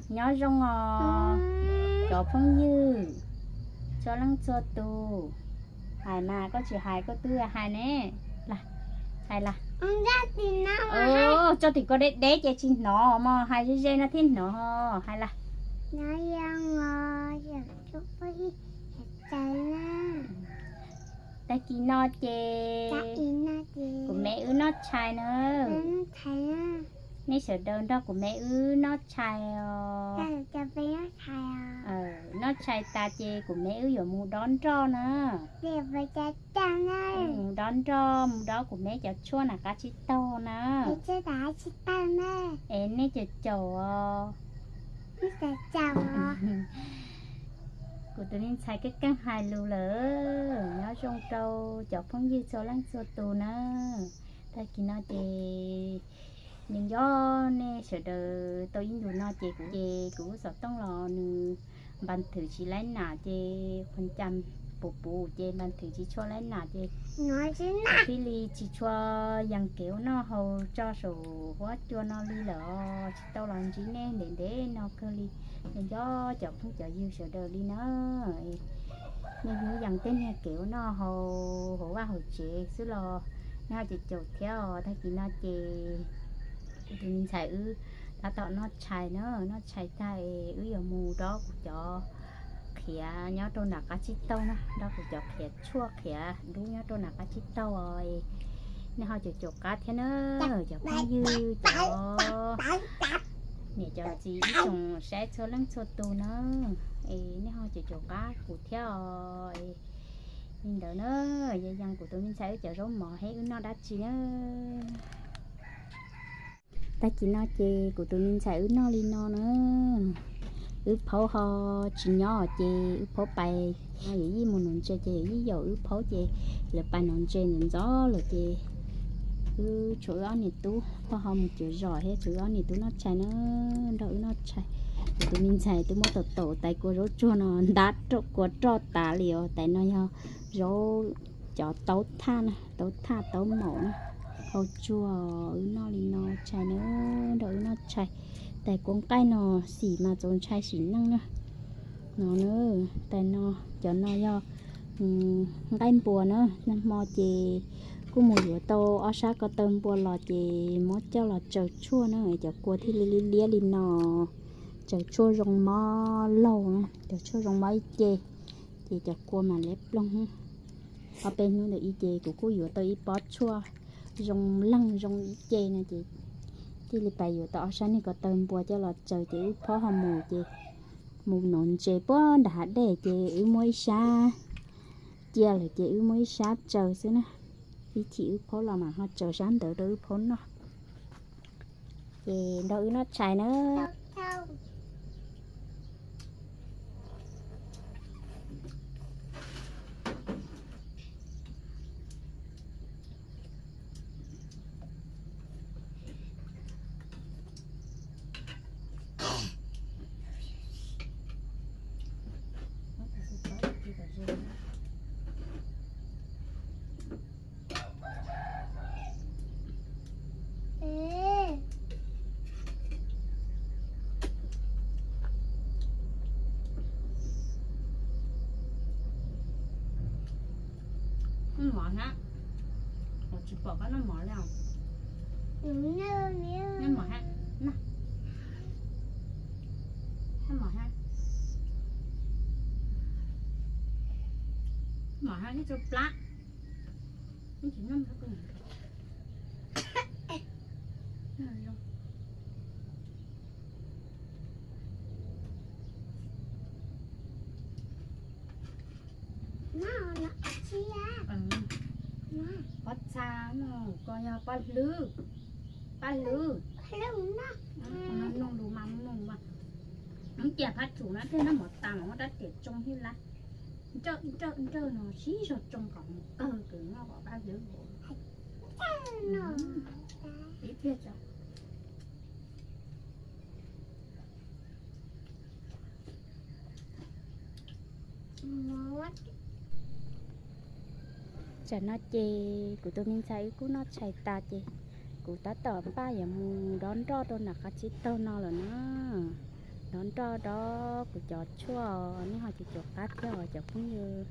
Nyob zoo os cov phooj ywg txhua leej txhua tus. Hais mas koj tsis hais koj twb hais ne. Hais las. Tso tim ko deb deb ces tsis hnov mog, hais ze ze no thiaj hnov. Hais las. Tag kis no ces kuv me wb noj tshais na. Nej sawv daws nrog kuv me wb noj tshais os. Noj tshais tas ces kuv me wb yuav mus dob nroj na. Mus dob nroj, mus dob kuv me cov tshuaj nram qab tsib taug na. Es nej caum caum os. Kuv tus me ntxhais keej keej hais lus lawm. Nyob zoo rau cov phooj ywg txhua leej txhua tus na. Tag kis no ces nco nco nej sawv daws tau ib ntus no ces kuv ces kuv lub xov tooj los nws npas thwm tsis laib nam ces qhov ncas puv puv ces npas thwm tsis tshua laib nam ces thiaj li tsis tshua yees kev ua noj haus tso saum huab cua no li lawm os. Tsis tau los ntsib nej ntev ntev no kawg li. Nco nco cov phooj cov ywg sawv daws li na. Nej hnub yees tej niag kev ua noj haus hauv vaj hauv tsev xwb los nej ho caum caum thiab os. Tag kis no ces kuv tus me ntxhais wb tab tom noj tshais na, noj tshais tag es wb yuav mus dob kuv cov qhiav nyob rau nram qab tsib taug na, dob kuv cov qhiav tshuaj qhiav dub nyob rau nram qab tsib taug os. Nej ho caum caum qab thiab na, cov phooj ywg, cov niam cov txiv ib tsoom saib txhua leej txhua tus na. Es nej ho caum caum qab kuv thiab os. Li ntawd na, yog yees kuv tus me ntxhais wb cov zaub mov thiab wb noj dab tsi na. Tag kis no ces kuv tus me ntxhais wb noj li no na. Wb phaub ho tsis nyob ces wb phaub pais, yawm yij mus nuv ntses ces yawm yij yaum wb phaub ces lawv pais nuv ntses ntxov ntxov lawm ces wb tshuav wb ob niam tub pog ho mus cuav zos thiab tshuav wb ob niam tub noj tshais na, nrog wb noj tshais. Kuv tus me ntxhais twb muab taum taum tais kua zaub tsuag no ntab kua roj tas li os. Tais no yog zaub, cov taub thaj na, taub thaj taub maum na, hau tsuag. Wb noj li no tshais na, nrog wb noj tshais. Tais kua nqaij no xim mas txaus ntshai sim neej na. No na, tais no, cov no yog nqaij npua na. Nag hmo ces kuj mus yuav tau ob sab ko taw npua los ces muab coj los tsaws tshuaj na, cov kua thiaj li liab liab li no. Tsaws tshuaj zoo mob laug na, tsaws tshuaj zoo mob ib ce, ces cov kua mas liab ploog. Ob peb hnub ntawd ib ce kuv kuj yuav tau ib pob tshuaj zoo leeg zoo ib ce no ces thiaj li pais yuav tau ob sab niag ko taw npua coj los tsaws ces wb phaub ho mus ces mus nuv ntses puag nram hav dej ces wb muab ib sab cia lawm ces wb muab ib sab tsaws xwb na. Ib chim wb phaub los mas ho tsaws sab ntawd rau wb phaub noj. Ces nrog wb noj tshais na. Noj mov thiab, tsis pom koj noj mov li os. Noj mov thiab, noj mov thiab, mov thiab ib tug plab. Pob txha no, ko yog pob hlwb, pob hlwb. Mloog lus mas mloog mas, ib cia phab tsum no thiaj noj mov tas mas muab rab riam tsoo thiab lawm. Nrawj nrawj nrawj no sib zog tsoo kom mus kawg kws noj kom dab hlwb. Ib pliag tso. Tsam no ces kuv tus me ntxhais wb kuj noj tshais tas ces kuv tab tom npaj yuav mus dob nroj rau nram qab tsib taug no lawm na. Nroj dob kuv cov tshuaj, nej ho caum qab thiab os cov phooj ywg.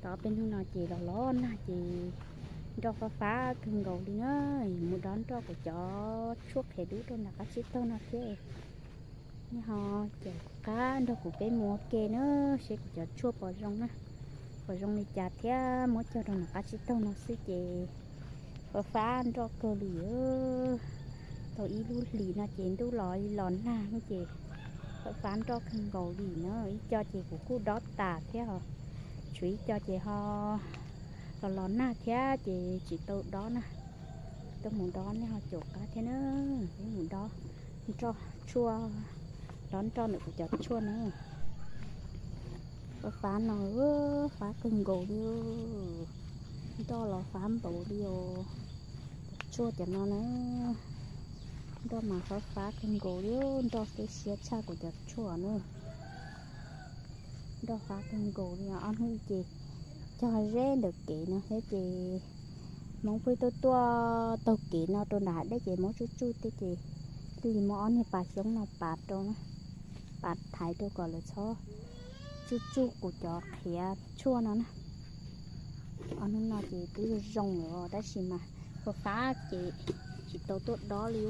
Tau ob peb hnub no ces los los nag ces nroj fab fab kawg nkaus li na. Mus dob nroj kuv cov tshuaj qhiav dub rau nram qab tsib taug no thiab. Nej ho caum qab nrog kuv peb mus ua ke na, seb kuv cov tshuaj puas zoo na, puas zoo li cas thiab. Muab cog rau nram qab tsib taug no xwb ces fab fab nroj kawg li. Tau ib lub hlis no ces ntuj los los nag ces fab fab nroj kawg nkaus li na. Ib co ces kuv kuj dob tas thiab os, tshuav ib co ces ho los los nag thiab ces tsis tau dob na. Tuaj mus dob nej ho caum qab thiab na, peb mus dob nroj tshuaj, dob nroj ntawm kuv cov tshuaj na. Fab fab no, fab kawg nkaus li, nroj los fab npaum li os. Cov tshuaj cov no na, nroj mas fab fab kawg nkaus li, nroj twb siab tshaj kuv cov tshuaj na. Nroj fab kawg nkaus li, ob hnub ces cog ze ntawm kev no thiab ces Hmoob pheej tuaj tuaj taug kev no rau nram hav dej ces muab tsuj tsuj thiab ces thiaj li muab ob niag pas xyoob no pas rau, pas thaiv rau kom lawv txhob tsuj tsuj kuv cov qhiav tshuaj no na. Ob hnub no ces twb zoo zoo lawm tab sis mas fab fab ces tsis tau tuaj dob li.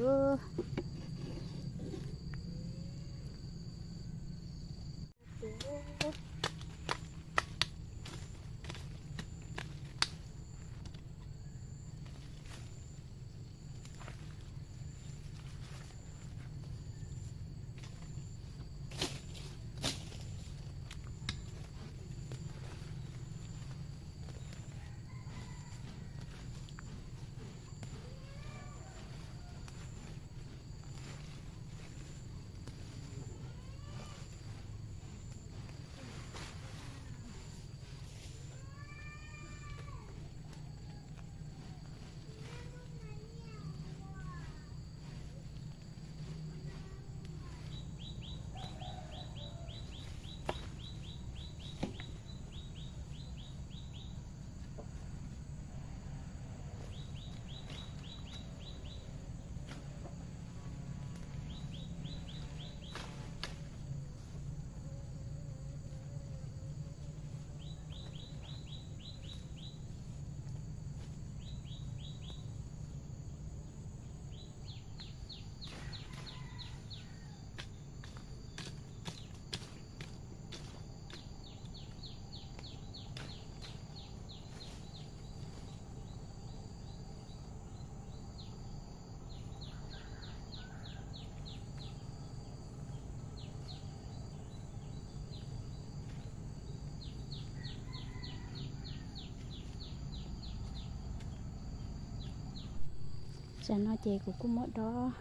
Tsam no ces kuv kuj muab dob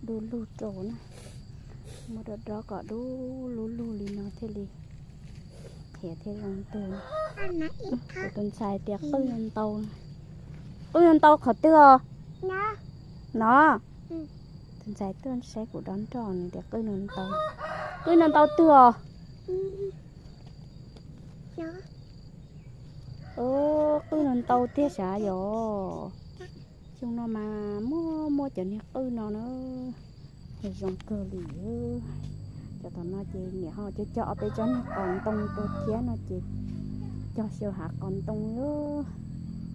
du lug rau na, muab dob dob kom du lug lug li no thiaj li qhiav thiaj zoo tug. Kuv tus ntxhais tias qwj no ntau, qwj no ntau qhov twg os? No. Tus ntxhais tuaj saib kuv dob nroj nws tias qwj no ntau. Qwj no ntau twg os? Qwj no ntau tiag sav yom. Xyoo no mas muaj muaj cov niag qwj no na, zoo kawg li. Cov tom no ces niam ho cog cog ob peb tsob niag qos ntoo rau thiab no ces cog xyaw hav qos ntoo,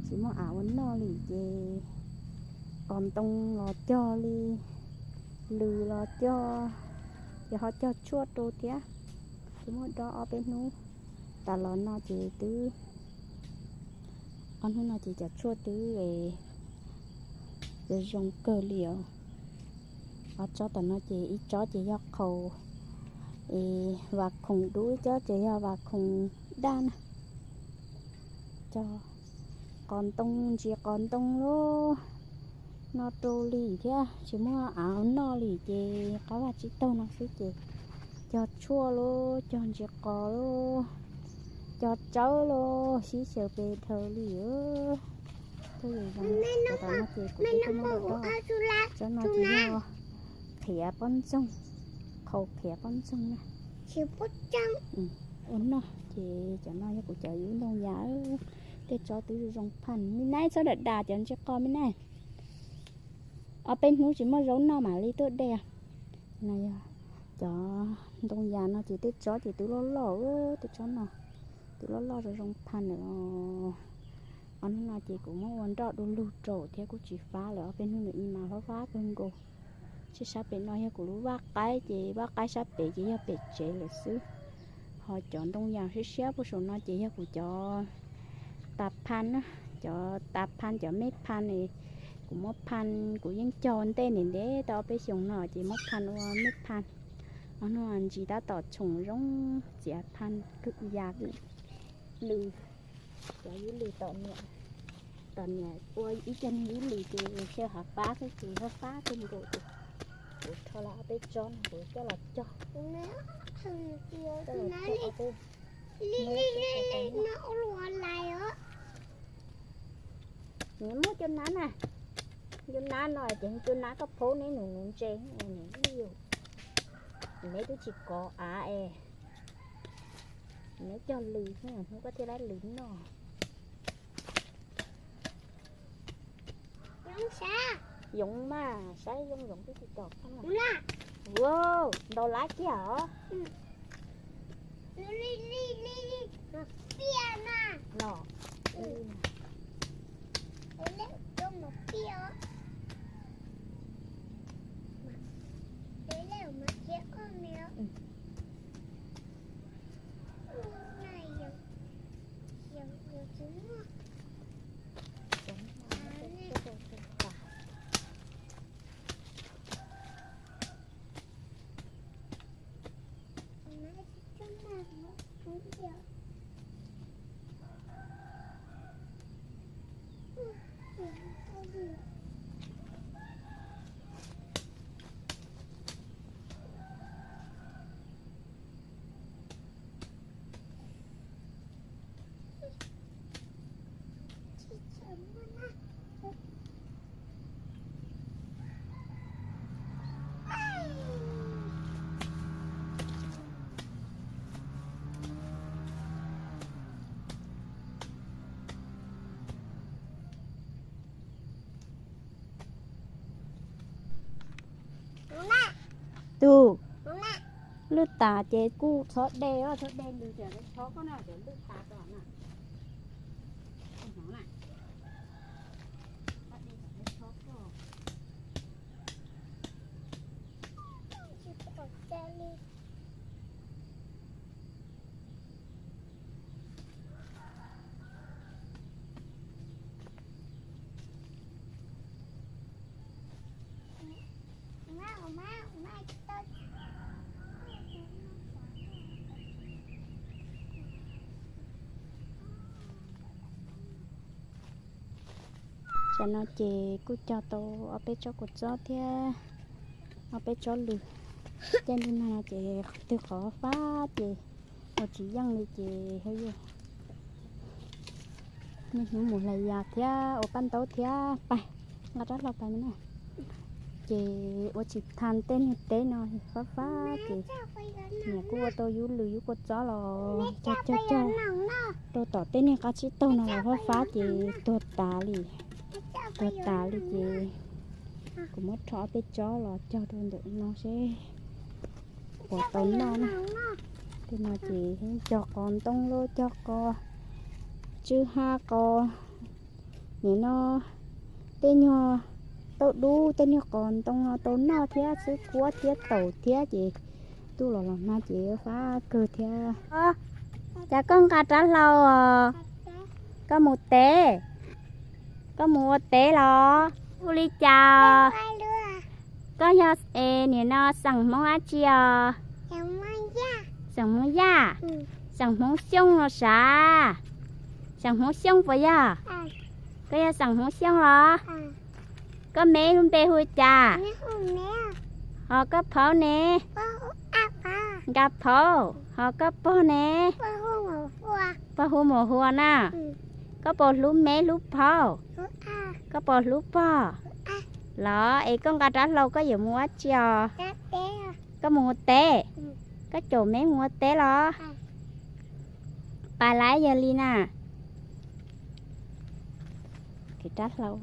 tsis muaj av ua noj li ces qos ntoo los cog li, lws los cog, ces ho cog tshuaj rau thiab. Twb muab dob ob peb hnub tas los no ces twb, ob hnub no ces cov tshuaj twb zoo kawg li os. Ob tsob tom no ces ib tsob ces yog qhaus es vas khoom dub, ib tsob ces yog vas khoom daj na. Cog qos ntoo, ntsis qos ntoo lub no rau li thiab, tsis muaj av noj li ces qab vaj tsib taug no xwb ces cog tshuaj lub, cog ntsis qos lub, cog tsawb lub, sib xyaw pes dhawv li. Cov tom no ces kuv twb tuaj muab dob, tsob no ces yog qhiav pob ntxoog, qhaus qhiav pob ntxoog na. Ua noj ces cov no yog kuv cov yub ntoo yas, tej tsob twb zoo zoo phaj. Me nab txhob dam dam cov ntsis qos me nab. Ob peb hnub tsis muaj zaub noj mam li tuaj de. No yog Cov ntoo yas no ces tej tsob ces twb loj loj, tej tsob no twb loj loj zoo zoo phaj lawm os. Ob hnub no ces kuv muab ua nroj du lug rau thiab kuj tsis fab lawm, ob peb hnub no ib mas fab fab kawg nkaus. Tsis, sab pem no yog kuv lub vaj qaib ces vaj qaib sab pem ces yog pem tsev lawm xwb. Ho cov ntoo yas siab siab puag saum no ces yog kuv cov tas phaj na, cov tas phaj cov mej phaj ne. Kuv muab phaj, kuv yeej cog ntej ntev ntev tau ob peb xyoos no ces muab phaj ua mej phaj. Ob hnub no ntsis tab tom tshoom zoo, txiav phaj kwj ya lws. Cov yub lws tom niam, tom niam ua ib co niag yub lws ces xyaw hav fab xwb ces fab fab kawg nkaus ces kuv rho los ob peb tsob no kuv coj los cog. Nws muab cua nab na, cua nab no ces cua nab koj phaub neb nus nus ntse, neb twb tsis kov av es neb cog lws xwb hnub koj thiaj laib lws noj. Yoov mas, saib yoov yoov twb tsis tom. Wow, ntau lab kiag os. No. Tus lwj tas ces kuj txhob de, txhob de lws, cov lwj tas. Tam no ces kuj cog tau ob peb tsob kua txob thiab ob peb tsob lws. Caij ntuj nag no ces twg qhov fab ces ua tsis yeej li ces niaj hnub mus hlais yas thiab ua paj ntaub thiab pais nqa rab hlau pais na. Ces ua tsis tau tej niag teb no fab fab ces niam kuj ua tau yub lws yub kua txob los cog cog cog rau tom tej niag qab tsib taug no los fab fab ces tuag tas li. Tuag tas li ces kuv muab rho ob peb tsob los cog rau ntawm no seb puas tau noj na. Tej no ces cog qos ntoo los cog qos tsw ha qos, nim no tej nyuag tauj dub tej nyuag qos ntoo no tau noj thiab xwb, kuab thiab taum thiab ces tuaj los los no ces fab kawg thiab. Cas koj nqa rab hlau os? Koj mus teb, koj mus ua teb los? Ua li cas? Koj yog es nim no xeem Hmoob dab tsi os? Xeem Hmoob Yaj, xeem Hmoob Xyooj los sav? Xeem Hmoob Xyooj puas yog? Koj yog xeem Hmoob Xyooj los? Koj me lub npe hu cas? Ho koj phaub ne? Nkaj Phaub. Ho koj pog ne? Pog hu Maum Hua na. Koj puas hlub me hlub phaub? Koj puas hlub pog? Los es koj nqa rab hlau koj yuav mus ua tsi os? Koj mus ua teb? Koj caum me mus ua teb los? Pais lawm yog li na. Rab hlau.